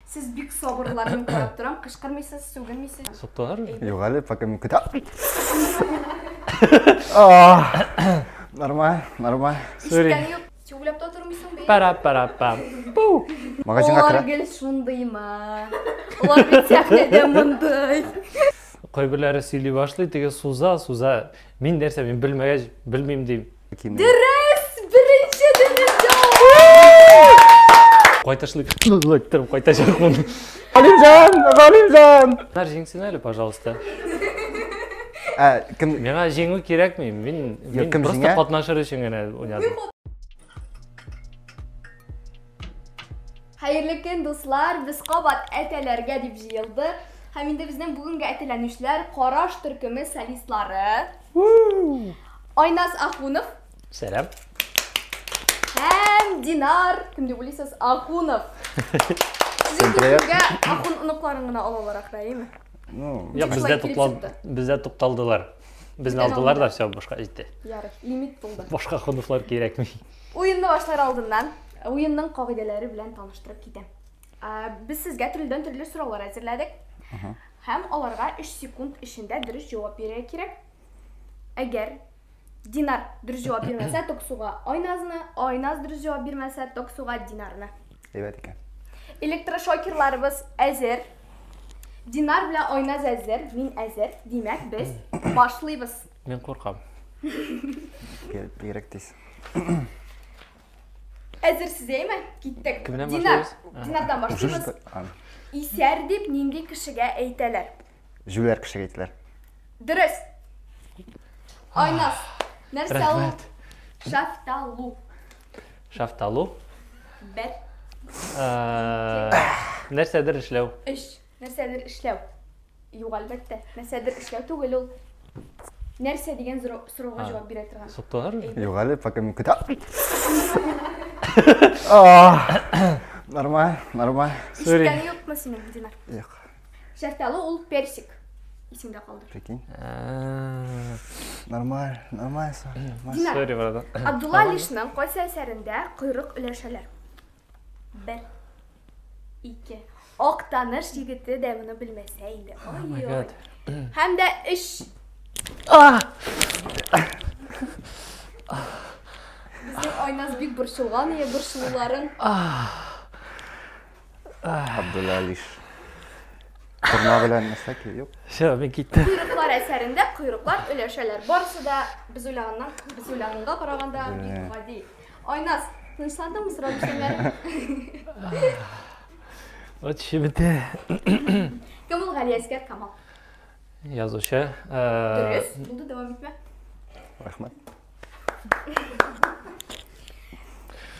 Сез бик сабырлар, мин карап торам, кычкырмыйсыз, сүгенмисез. Суктылар уже? Юк әле, пока мин көтәм. Нормаль, нормаль. Sorry. Ишеткән юк. Син уйлап та тормыйсың бит. Пара-пара-пам. Пу! Магазинга Алар керә. гел шундыймы? Алар бит сәхнәдә мондый. Кайберләре сөйли башлый, теге суза, суза. Мин нәрсә, мин белмәгәч, белмим дим. Дөрес! Беренче дөрес җавап! Кайтышлый торып кайтачакмын. Галимҗан, Галимҗан! Нар җиңсен әле, пожалуйста. Ә, кем Миңа җиңү кирәкми. Мин, мин кем просто җиңә? катнашыр өчен генә уйнадым. Хәерле көн, дуслар! Без кабат әтәләргә дип җыелдык. Һәм инде безнең бүгенге әтәләнүчеләр Караш төркеме солистлары. Айназ Ахунов Сәлам. һәм Динар, кем дип уйлыйсыз, Ахунов. Сезнең привет. төркемгә Ахун оныкларын гына алалар ахры, әйеме? Ну, Юк, Шулай бездә килеп туклал, чыкты. бездә тукталдылар. Безне Бездән алдылар да, алды. все, башка җитте. Ярый, лимит тулды. Башка Ахуновлар кирәкми. Уенны башлар алдыннан уенның кагыйдәләре белән таныштырып китәм. Без сезгә төрледән төрле сораулар әзерләдек. Һәм аларга 3 секунд эчендә дөрес җавап бирергә кирәк. Әгәр Динар дөрес җавап бирмәсә, ток суга Айназны, Айназ дөрес җавап бирмәсә, ток суга Динарны. Әйбәт икән. Электрошокерларыбыз әзер. Динар белән Айназ әзер, мин әзер. Димәк, без башлыйбыз. Мин куркам. Бигрәк тиз. Әзер сез, әйме? Киттек. Кемнән Динар, башлыйбыз? Динардан Уже башлыйбыз. что? А, Исәр дип нинди кешегә әйтәләр? Җүләр кешегә әйтәләр. Дөрес. Айназ, нәрсә ул? Рәхмәт. Шафталу. Шафталу. Бер, Нәрсәдер эшләү. өч. Нәрсәдер эшләү. Юк, әлбәттә. Нәрсәдер эшләү түгел ул. Нәрсә дигән сорауга җавап бирә торган. Суктылар уже? Юк әле, пока мин көтәм. Нормаль, нормаль. Sorry. Ишеткән юкмы синең, Динар? Юк, Шәфталу ул персик. Исеңдә калдыр. прикинь. Нормаль, нормаль, нормаль. Динар, Sorry, братан. Абдулла Алишның кайсы әсәрендә койрык өләшәләр? Бер, ике. Актаныш егете дә моны белмәсә инде. Oh my Ой-ой. God. Һәм дә өч. Безнең Айназ бик борчылган ие борчылуларын. Абдулла Алиш. Торна белән нәрсә ки? Юк. Все, мин киттем. Койрыклар әсәрендә койрыклар өләшәләр. Барысы да без уйлаганнан, без уйлаганга караганда бик гади. Айназ, тынычландыңмы сорау бирсәм? Вот чебете. Кем ул Галиәсгар Камал? Язучы. Дөрес, булды, дәвам итмә. Рәхмәт.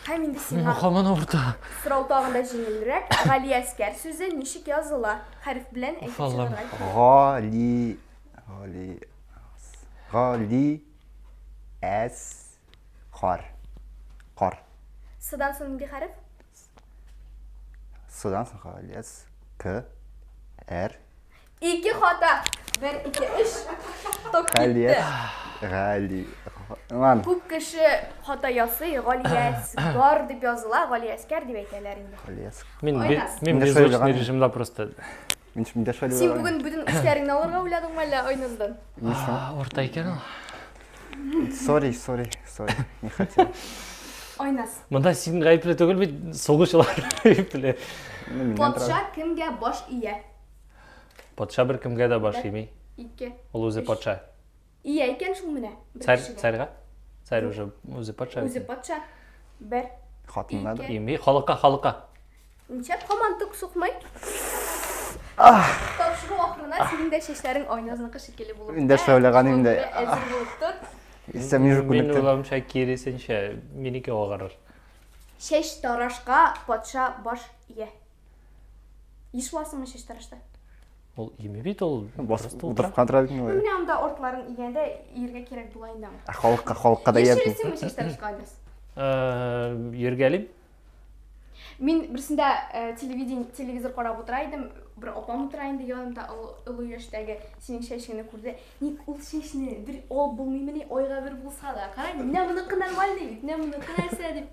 Һәм инде сиңа Һаман авырта. сорау тагын да җиңелрәк. Галиәсгар сүзе ничек языла? Хәреф белән әйтеп Аллам. чыгарга кирәк. Гали Гали Гали Әс Кар. Кар. Сыдан соң нинди хәреф? Сыдан соң Гали Әс К Р Ике хата. Бер, ике, өч. Ток Гали китте. Әс Гали Ладно. Күп кеше хата ясый, Галиәсгар дип языла, Галиәскәр дип әйтәләр инде. Гали Әс. Мин Айназ. мин Мин дә беззвучный шуйлыган. режимда просто. Мин мин дә шулай Син бүген бөтен үчләреңне алырга уйладыңмы әллә Айназдан? Авырта икән ул. Sorry, sorry, sorry. Не хотел. Айназ. Монда син гаепле түгел бит, сугышчылар гаепле. Ну, миннән Патша кемгә баш ия? Патша бер кемгә дә баш ими. Ике. Ул үзе патша. Ия икән шул менә. Бер Царь, кешегә. царьга? Царь уже үзе патша. Үзе патша. Бер. Хатынына да. Ике. Ими халыкка, халыкка. Ничә һаман тук сукмый? Тапшыру ахырына синең дә чәчләрең Айназныкы шикелле булып. Мин дә шулай уйлаган инде. Әзер булып тор. Исәм мин Мин күнектем. уйлавымча киресенчә, минеке агарыр. Чәч тарашка патша баш ия. Еш буласыңмы чәч тарашта? Ул ими бит ул. Басып просто утыра. утырып кына тора бит инде. Менә анда ортларын игәндә иергә кирәк була инде аңа. Ә халыкка халыкка да Еш ияр. йөрисеңме чәч тарашка, Айназ? Йөргәлим. Мин берсендә э, телевидение, телевизор карап утыра идем, бер апам утыра инде янымда, олы яшьтәге, синең чәчеңне күрде. Ник ул чәчне бер алып булмыймыни, айга бер булса да. Кара, менә моныкы нормальный бит, менә моныкы нәрсә дип.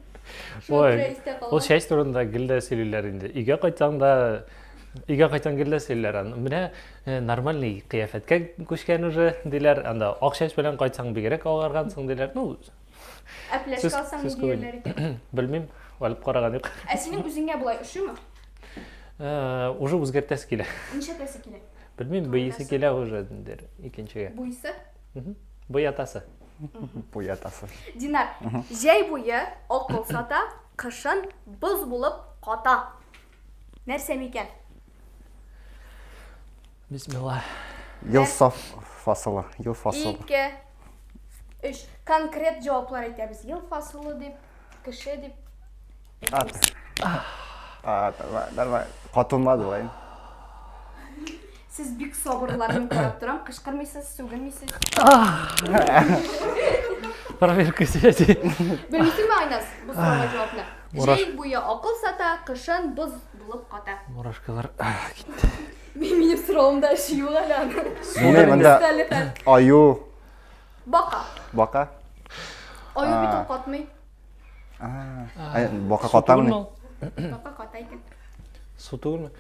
Шуңа күрә истә калган. Ул чәч турында гел дә сөйлиләр инде. Өйгә кайтсаң да, өйгә кайтсаң гел дә сөйлиләр аны. Менә э, нормальный кыяфәткә күчкән уже диләр. Анда ак чәч белән кайтсаң бигрәк агаргансың диләр. Ну, Ә пляжка алсаң ни диярләр икән? Белмим, алып караган юк. Ә синең үзеңә болай ошыймы? Э, уже үзгәртәсе килә. Нишләтәсе килә? Белмим, буйысы килә уже дер икенчегә. Буйысы? Буятасы. Буятасы. Динар, җәй буе акыл сата, кышын боз булып ката. Нәрсә микән? Бисмилла. Ел саф фасылы, ел фасылы. Ике, өч. Конкрет җаваплар әйтәбез. Ел фасылы дип, кеше дип. Ат. А, давай, давай. Катылмады лай. Сез бик сабырлар, мин карап торам, кычкырмыйсыз, сүгенмисез. Проверка связи. Белмисеңме, Айназ, бу сорауга җавапны? Җәй буе акыл сата, кышын боз булып ката. Мурашкалар китте. Минем соравымда эш юк әле аның. Менә монда аю. Бака. Бака. Аю бит ул катмый. Бака катамы? Бака ката икән. Су түгелме?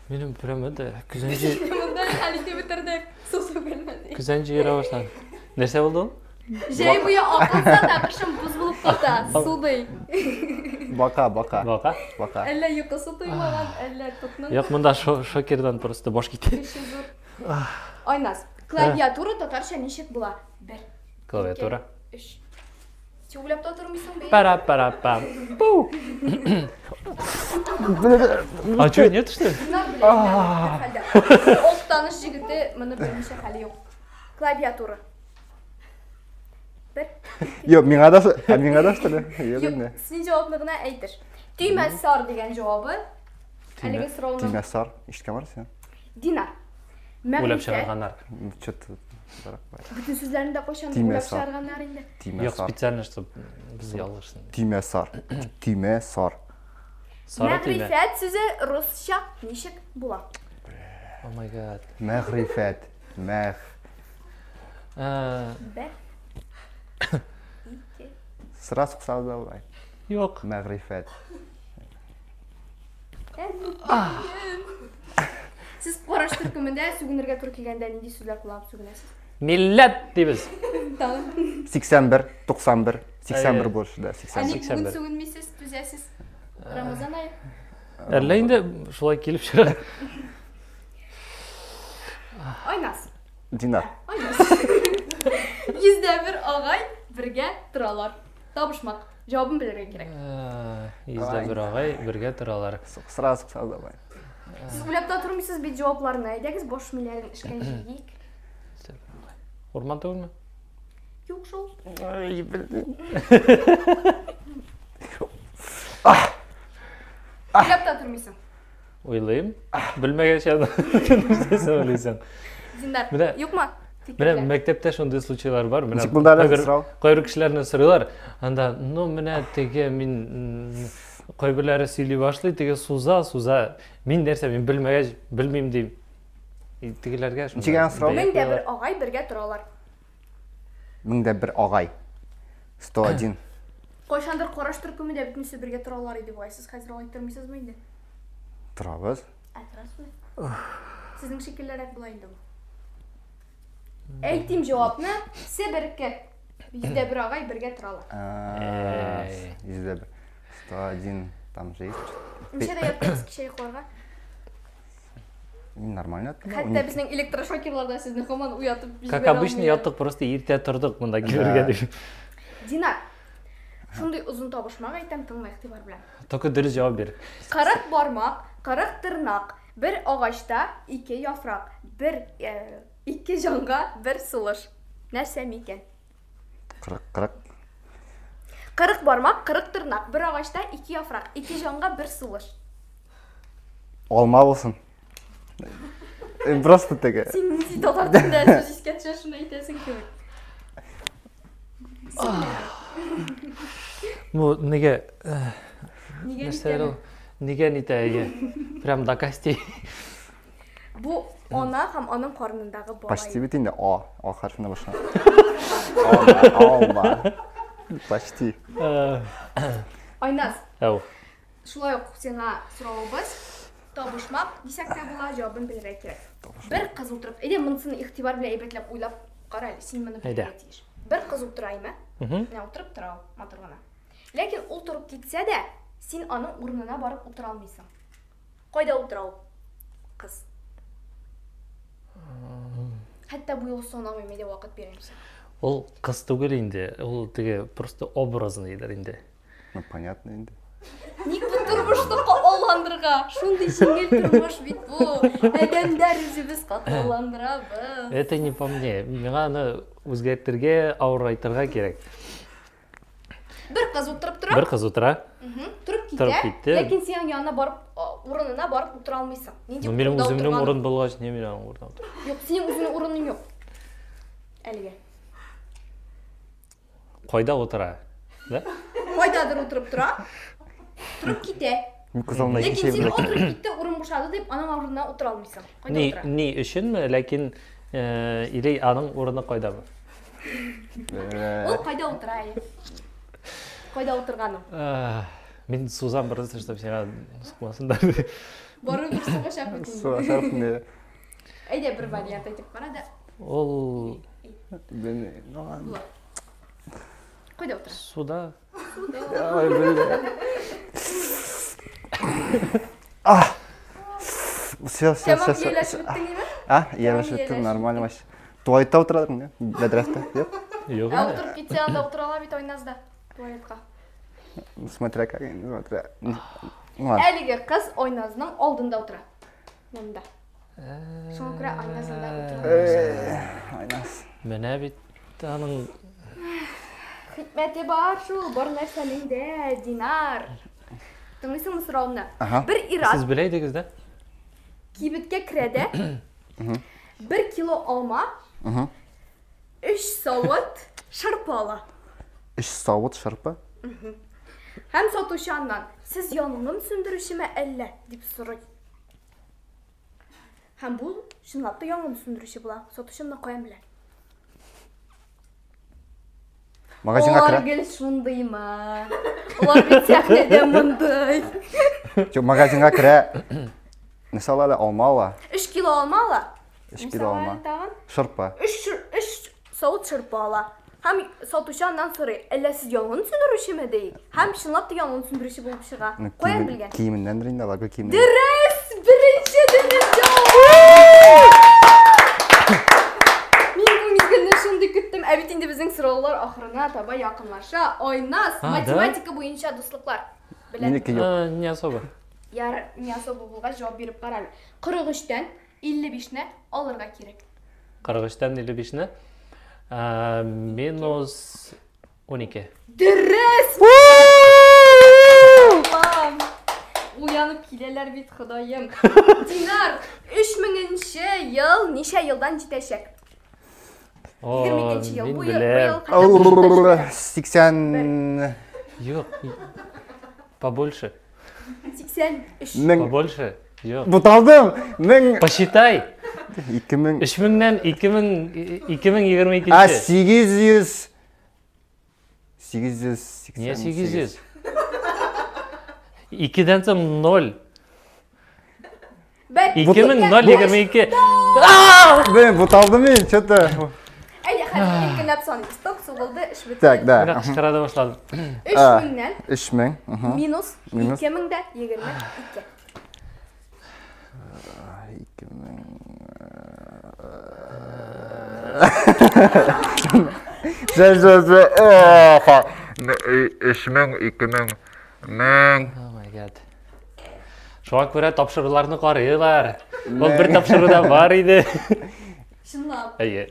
Минем прям это күзен җи. Монда хәл итеп бетердек. Су түгелме? Күзен җыера башлады. Нәрсә булды ул? Җәй буе акылса да, кышын боз булып ката. Су ди. Бака, бака. Бака? Бака. Әллә йокысы туймаган, әллә тотның. Юк, монда шокердан просто баш китә. Көче зур. Айназ, клавиатура татарча ничек була? Бер. Клавиатура. Өч. Син уйлап та тормыйсың бит. Пара пара пам. Пу. А что, нет, что ли? Ок таныш җегете моны белмичә хәле юк. Клавиатура. Бер. Юк, миңа да, ә миңа да что ли? Юк инде. Син җавапны гына әйтер. Төймә сар дигән җавабы. Әлеге сорауның. Төймә сар. Ишеткән бар син? Динар. Уйлап чыгарганнар. Что-то Бөтен сүзләрне дә кайчан уйлап чыгарганнар инде. Юк, специально, чтобы без ялгышсын. Төймә сар. Төймә сар. Мәгърифәт сүзе русча ничек була? О май гад. Мәгърифәт. Мәг. Бер. Ике. Сразу сразу давай. Юк. Мәгърифәт. Сез караш төркемендә сүгенергә туры килгәндә нинди сүзләр кулланып сүгенәсез? Милләт дибез. 81, 91, 81 больше, да, 81. Ә ник бүген сүгенмисез, түзәсез? Рамазан ае. Әллә инде шулай килеп чыга. Айназ. Динар. Айназ. 101 агай бергә торалар. Табышмак. Җавабын белергә кирәк. 101 агай бергә торалар. Сразу сразу давай. Сез уйлап та тормыйсыз бит җавапларны. Әйдәгез баш миләрен эшкә җигик. Урман түгелме? Юк шул. Ай, блин. Уйлап та тормыйсың. Уйлыйм. Белмәгәч аны нәрсәсен уйлыйсың. Зиннар, юкмы? Менә мәктәптә шундый случайлар бар. Менә Ничек булды әле сорау? Кайбер кешеләрне сорыйлар. Анда, ну менә теге мин кайберләре сөйли башлый, теге суза, суза. Мин нәрсә, мин белмәгәч, белмим дим. Тегеләргә шунда. Ничек сорау? 1001 агай бергә торалар. 1001 агай. 101. Кайчандыр караш төркемендә бөтенесе бергә торалар иде бугай. Сез хәзер алай тормыйсызмы инде? Торабыз. Ә, торасызмы? Сезнең шикеллерәк була инде бу. Әйтим җавапны. Себерке. 101 агай бергә торалар. 101. 101. Там же есть. Ничәдә яттыгыз кичә йокларга? Нормально яттым. Хәтта безнең электрошокерлар да сезне һаман уятып җибәрә. Как обычно яттык, просто иртә тордык монда килергә дип. Динар, шундый озын табышмак әйтәм, тыңла игътибар белән. Только дөрес җавап бир. 40 бармак, 40 тырнак, бер агачта ике яфрак, бер ике җанга бер сулыш. Нәрсә микән? 40, 40. 40 бармак, 40 тырнак, бер агачта ике яфрак, ике җанга бер сулыш. Алма булсын. Просто теге. Син нинди татар телендә сүз искә төшә, шуны әйтәсең кебек. Бу нигә? Нигә? Нигә нитә, әйе. Прям до костей. Бу ана һәм аның карынындагы бала. Почти бит инде А, А хәрефенә башлана. Алма, алма. Почти. Айназ. Әу. Шулай ук сиңа соравыбыз табышмак дисәк тә була, җавабын белергә кирәк. Бер кыз утырып, әйдә монысын игътибар белән әйбәтләп уйлап кара әле, син моны белергә тиеш. Бер кыз утыра име? Менә утырып тора ул, матур гына. Ләкин ул торып китсә дә, син аның урынына барып утыра алмыйсың. Кайда утыра ул кыз? Хәтта бу юлы санамыйм, әйдә вакыт бирәм сиңа. Ул кыз түгел инде, ул теге просто образныйдыр инде. Ну, понятно инде. Ник бу тормышны катлауландырырга? Шундый җиңел тормыш бит бу. Адәмнәр үзебез катлауландырабыз. Это не по мне. Миңа аны үзгәртергә, авырайтырга кирәк. Бер кыз утырып тора. Бер кыз утыра. Торып китә. Торып китте. Ләкин син аның янына барып, урынына барып утыра алмыйсың. Нинди Ну, минем урында үземнең утырган? урын булгач, не мин аның урынына утырам. Юк, синең үзеңнең урының юк. Әлегә. Кайда утыра? Да? Кайдадыр утырып тора. Торып китә. Мин күз алдымда Ләкин икенче син бер утырып китте, урын бушады дип, аның урынына утыра алмыйсың. Кайда Ни, утыра? ни өченме, ләкин э, или аның урыны кайдамы? Ул кайда утыра әле? Кайда утырган ул? Э, Мин сузам просто, чтобы сиңа сукмасыннар. Барыбер сугачак бит инде. Сугачак инде. Әйдә бер вариант әйтеп кара да. Ул Белмим. Ну ладно. Кайда утыра? суда. Ой, бля. А! Все, все, Тәмам все, все. ияләшеп беттең име? А, ияләшеп беттем, ияләшеп нормально вообще. Туалетта утырадың, да? Бәдрәфтә, юк? Юк. Ә утырып китсә анда утыра ала бит Айназ да туалетка. Смотря как, смотря. Ну ладно. Әлеге кыз Айназның алдында утыра. Монда. Шуңа күрә Айназ анда утыра. Э, Айназ. Менә бит аның Хикмәте бар шул, бар нәрсәнең дә, Динар. Тыңлыйсыңмы соравымны? Ага. Бер ир-ат Сез белә идегез дә? кибеткә керә дә, бер кило алма, өч савыт шырпы ала. Өч савыт шырпы. Һәм сатучы аннан, сез янгын сүндерүчеме әллә, дип сорый. Һәм бу чынлап та янгын сүндерүче була. Сатучы моны каян белә? Магазинга Алар керә. гел шундыймы? Алар бит сәхнәдә мондый. Юк, магазинга керә. Нәрсә ала әле? Алма ала. 3 кило алма ала. 3 кило алма. Тагын Шырпы. 3 савыт шырпы ала. Һәм сатучы аннан сорый, әллә сез янгын сүндерүчеме ди. Һәм чынлап та янгын сүндерүче булып чыга. Ну, Каян киемен- белгән? Киеменнәндер инде алар, гел киеменнән. Дөрес! Беренче дөрес җавап! Мин бу мизгелне шундый көттем. Ә бит инде безнең сораулар ахырына таба якынлаша. Айназ, А, да? математика буенча дуслыклар белән. Минеке юк. Э, Не особо. Яр, не особо булгач җавап биреп кара әле. 43-тән 55-не алырга кирәк. 43-тән 55-не э, минус 12. Дөрес! Аллам! Уянып киләләр бит, Ходаем. Динар, 3000 ел ничә елдан җитәчәк? О, 22 ел. мин Бу ел, беләм. быел хәтта 80 Юк. Побольше. 83. мең. Побольше. Юк. Буталдым. Мең. Посчитай. 2000. 3000-нән 2000 2022. А, 800. 800. Не 800? Икедән соң 0. Бәт. 2022. Блин, буталдым мин, что-то. Әйдә, хәзер иркенләп саныйбыз. Ток сугылды, эш бетте. Так, да. Менә кычкыра да башладым. 3000-нән 3000. Мгм. минус Минус. 2022. 2000. Жә, жә, жә. Оха. 3000, 2000, 1000. Oh my god. Шуңа күрә тапшыруларны карыйлар. Ул бер тапшыруда бар иде. Чынлап. Әйе.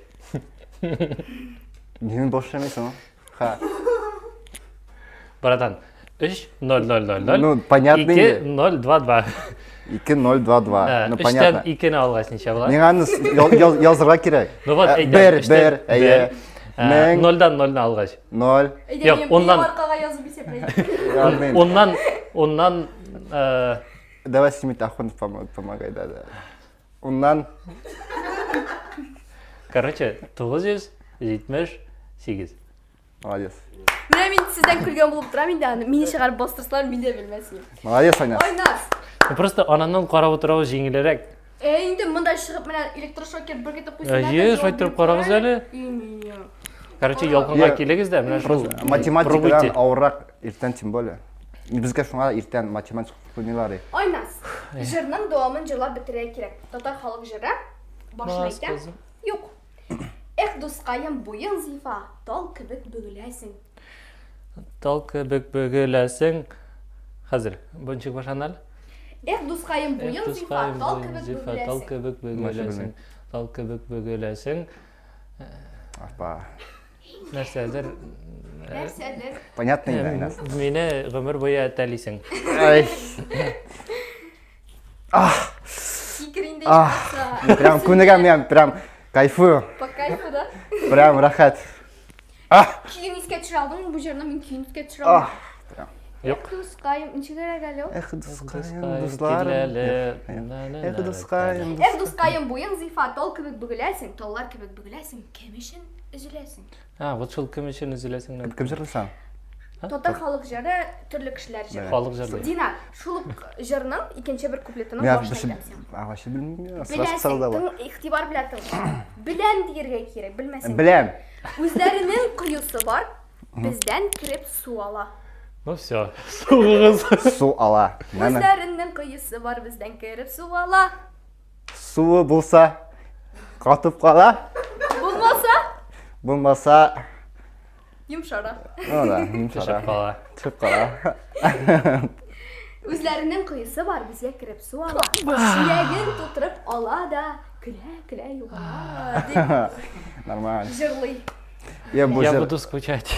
Минем баш эшләмәйсең, Ха. Братан, 3 0 0 0 0. Ну, понятно 2 инде. 0 2 2. 2 0 2 2. Ну, Өчтән понятно. 2-не алгач ничә була? Миңа аны язырга кирәк. Ну вот, Э, әйтәм, Бер, өчтән бер, әйе. Э, Мең, Нольдан нольны алгач. ноль. Әйдә, Юк, минем уннан- аркага язып исәпләйм. Язмыйм. Уннан, уннан Давай снимет Ахунов помогай, да, да. Уннан. Короче, 978. Молодец. Менә мин сездән көлгән булып торам инде аны. Мине чыгарып бастырсалар, мин дә белмәс идем. Молодец, Айназ. Айназ. Просто ананнан карап утыруы җиңелрәк. Ә инде монда чыгып менә электрошокер беркетеп куйсыннар. Әйе, шулай торып карагыз әле. Короче, ялкынга килегез дә, менә шул. Математикадан авыррак иртән тем более. Безгә шуңа иртән математика куймыйлар. Айназ, җырның дәвамын җырлап бетерергә кирәк. Татар халык җыры башын әйтәм. Юк. Эх, дускаем, буең зифа, тал кебек бөгеләсең. Тал кебек бөгеләсең. Хәзер, бу ничек башлана әле? Эх, дускаем, буең зифа, тал кебек бөгеләсең. Тал кебек бөгеләсең. Тал кебек бөгеләсең. Апа. Нәрсәдер. Нәрсәдер. Понятно инде, Айназ. Мине гомер буе әтәлисең. Ай. Ах. Сикер инде ичмаса. Прям күнегәм мин, прям кайфую. По кайфу, да? Прям рәхәт. Ах. Көен искә төшерә алдыңмы бу җырны? Мин көен искә төшерә алмадым. Прям. Юк. Дускаем, ничегрәк әле ул? Эх, дускаем, дусларым. Эх, дускаем. Эх, дускаем, буең зифа, тал кебек бөгеләсең, таллар кебек бөгеләсең, кем өчен өзеләсең? А, вот шул кем өчен өзеләсең. Кем җырлыйсың? Татар халык җыры төрле кешеләр җырлый. Халык җырлый. Динар, шул ук җырның икенче бер куплетының башын әйтәм сиңа. А, вообще белмим. Беләсең, тың, игътибар белән тыңла. Беләм дияргә кирәк, белмәсәң. Беләм. Үзләренең коесы бар, бездән кереп су ала. Ну все, сугыгыз. Су ала. Үзләренең коесы бар, бездән кереп су ала. Суы булса, катып кала. Булмаса? Булмаса, Йомшара. Ну да, йомшара. Төшеп кала. Төшеп кала. Үзләренең коесы бар, безгә кереп су ала. Чиләген тутырып ала да, көлә-көлә югала, дип Нормально. җырлый. Я бу Я җыр- буду скучать.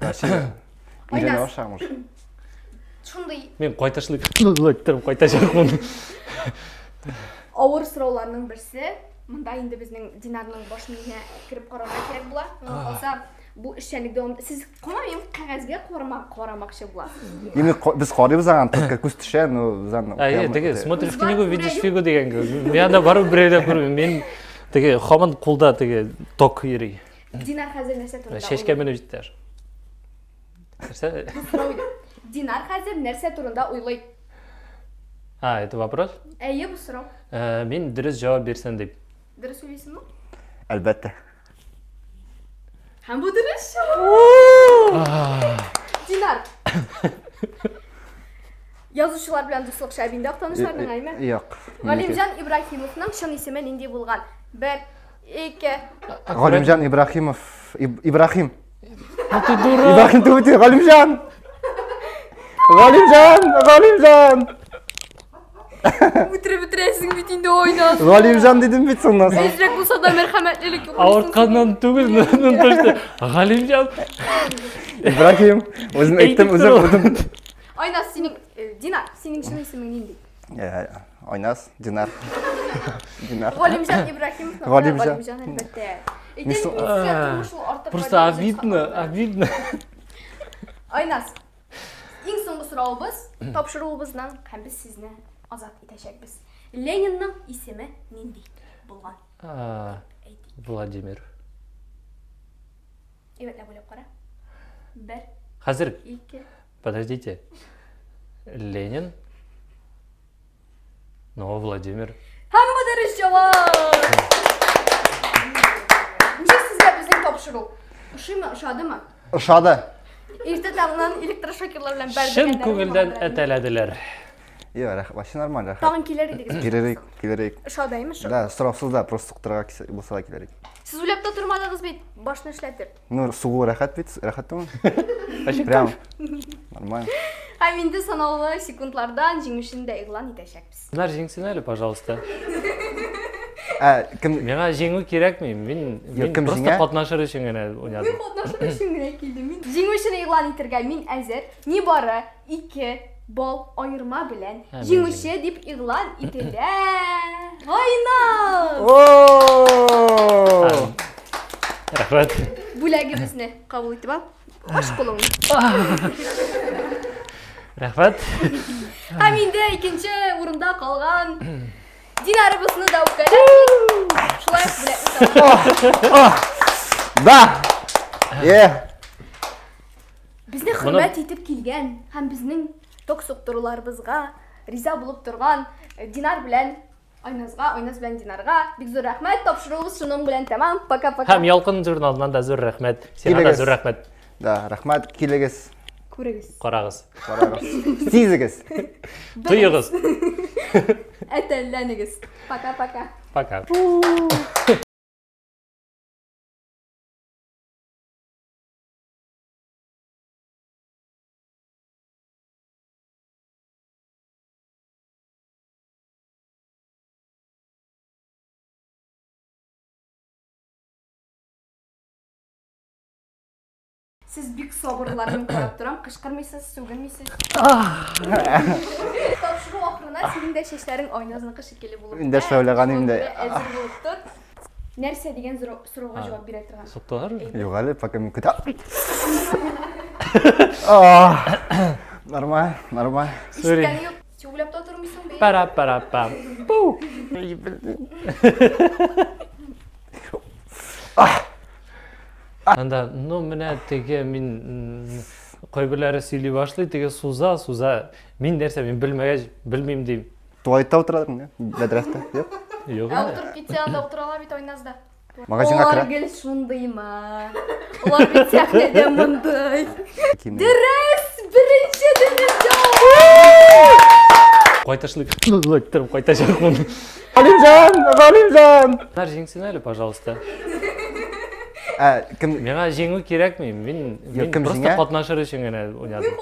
Вообще, өйрәнә Айназ. башлаган уже. Шундый Мин кайтышлый иттереп кайтачакмын. авыр сорауларның берсе. Монда инде безнең Динарның баш миенә кереп карарга кирәк була. Миңа калса, бу эшчәнлек дәвам. Сез кама минем кәгазьгә карама карамакчы буласыз. Именно без карыйбыз аңа, только күз төшә, но без аны Әйе, укый теге алмыйбыз. смотришь Күз бар, книгу, күрә видишь юк. фигу дигән кебек. Мин анда барып берәү дә күрмим. Мин теге һаман кулда теге ток йөри. Динар хәзер нәрсә турында Чәчкә уйлый? менеп җитте аж. Нәрсә? Бу сорау иде. Динар хәзер нәрсә турында уйлый? А, это вопрос? Әйе, бу сорау. Мин дөрес җавап бирсен дип. Дөрес уйлыйсыңмы? Әлбәттә. Һәм бу дөрес җавап. Динар. Язучылар белән дуслык шәп инде Актанышларның, әйме? Юк. Галимҗан Ибраһимовның чын исеме нинди булган? Бер, ике. Галимҗан Ибраһимов. Ибраһим. Ну ты дурак. Ибраһим түгел, Галимҗан. Галимҗан, Галимҗан. Үтереп бетерәсең бит инде Айназ. Галимҗан дидем бит соңыннан соң. Әзрәк булса да мәрхәмәтлелек юк. Авыртканнан түгел, ну то что Галимҗан. Ибраһим, үзем әйттем, үзем, үзем. Айназ, синең, Динар, синең чын исемең нинди? Айназ, Динар. Динар. Галимҗан Ибраһимов. Галимҗан. Галимҗан, әлбәттә. Мин Әйтәм, со- мин сезгә тормыш ул артык Просто Галимҗан обидно, хакында. обидно. Айназ, иң соңгы соравыбыз, тапшыруыбызның һәм без сезне азат итәчәкбез. Ленинның исеме нинди булган? Әйтик. Владимир. Әйбәтләп уйлап кара. Бер, Хәзер, ике. подождите. Ленин. Но Владимир. Һәм бу дөрес җавап! Ничек сезгә безнең тапшыру? Ошыймы, ошадымы? Ошады. Иртә таңнан электрошокерлар белән бәрдегәннәр. Чын күңелдән әтәләделәр. Йо, рәхәт, вообще нормально, рәхәт. Тагын килер идегез. Килер идек, килер идек. Ошады, әйме шул? Да, сораусыз да, просто суктырырга булса да килер идек. Сез уйлап та тормадыгыз бит, башны эшләтеп. Ну, сугу рәхәт бит, рәхәт түгел. Вообще Прям нормально. Һәм инде санаулы секундлардан җиңүчене дә игълан итәчәкбез. Динар җиңсен әле, пожалуйста. Ә, кем Миңа җиңү кирәкми. Мин Юк, мин кем просто җиңә? катнашыр өчен генә уйнадым. Мин катнашыр өчен генә килдем. Мин җиңүчене игълан итәргә мин әзер. Нибары 2 балл аерма белән Ә, мин җиңүче дип игълан ителә. Айназ! О! Рәхмәт. Бүләгебезне кабул итеп ал. Аш кулыңны. Рәхмәт. Һәм инде икенче урында калган Динарыбызны да үпкәләтмик. Шулай ук бүләкне табып. Да! Е! Безне хөрмәт итеп килгән һәм безнең ток суктыруларыбызга риза булып торган Динар белән Айназга, Айназ белән Динарга бик зур рәхмәт. Тапшыруыбыз шуның белән тәмам. Пока-пока. Һәм Ялкын журналыннан да зур рәхмәт. Сиңа да Килегез. зур рәхмәт. Да, рәхмәт, килегез. Күрегез. Карагыз. Карагыз. Сизегез. Тоегыз. Әтәлләнегез. Пока-пока. Пока. Сез бик сабырлар, мин карап торам, кычкырмыйсыз, сүгенмисез. Тапшыру ахырына синең дә чәчләрең Айназныкы шикелле булып. Мин дә шулай уйлаган идем дә. Әзер булып тор. Нәрсә дигән сорауга җавап бирә торган. Суктылар? Юк әле, пока мин көтәм. Нормаль, нормаль. Sorry. Ишеткән юк. Син уйлап та тормыйсың бит. Пара-пара-пам. Пу. Анда, ну, менә теге мин кайберләре сөйли башлый, теге суза, суза. Мин нәрсә, мин белмәгәч, белмим дим. Туалетта утырадың, бәдрәфтә, юк? Юк. Ә утырып китсә, анда утыра ала бит Айназ да. Магазинга Алар керә. гел шундыймы? Алар бит сәхнәдә мондый. Дөрес! Беренче дөрес җавап! Кайтышлый торып кайтачакмын. Галимҗан, Галимҗан! Нар җиңсен әле, пожалуйста. Ә, кем Миңа җиңү кирәкми. Мин Юк, кем просто җиңә? катнашыр өчен генә уйнадым.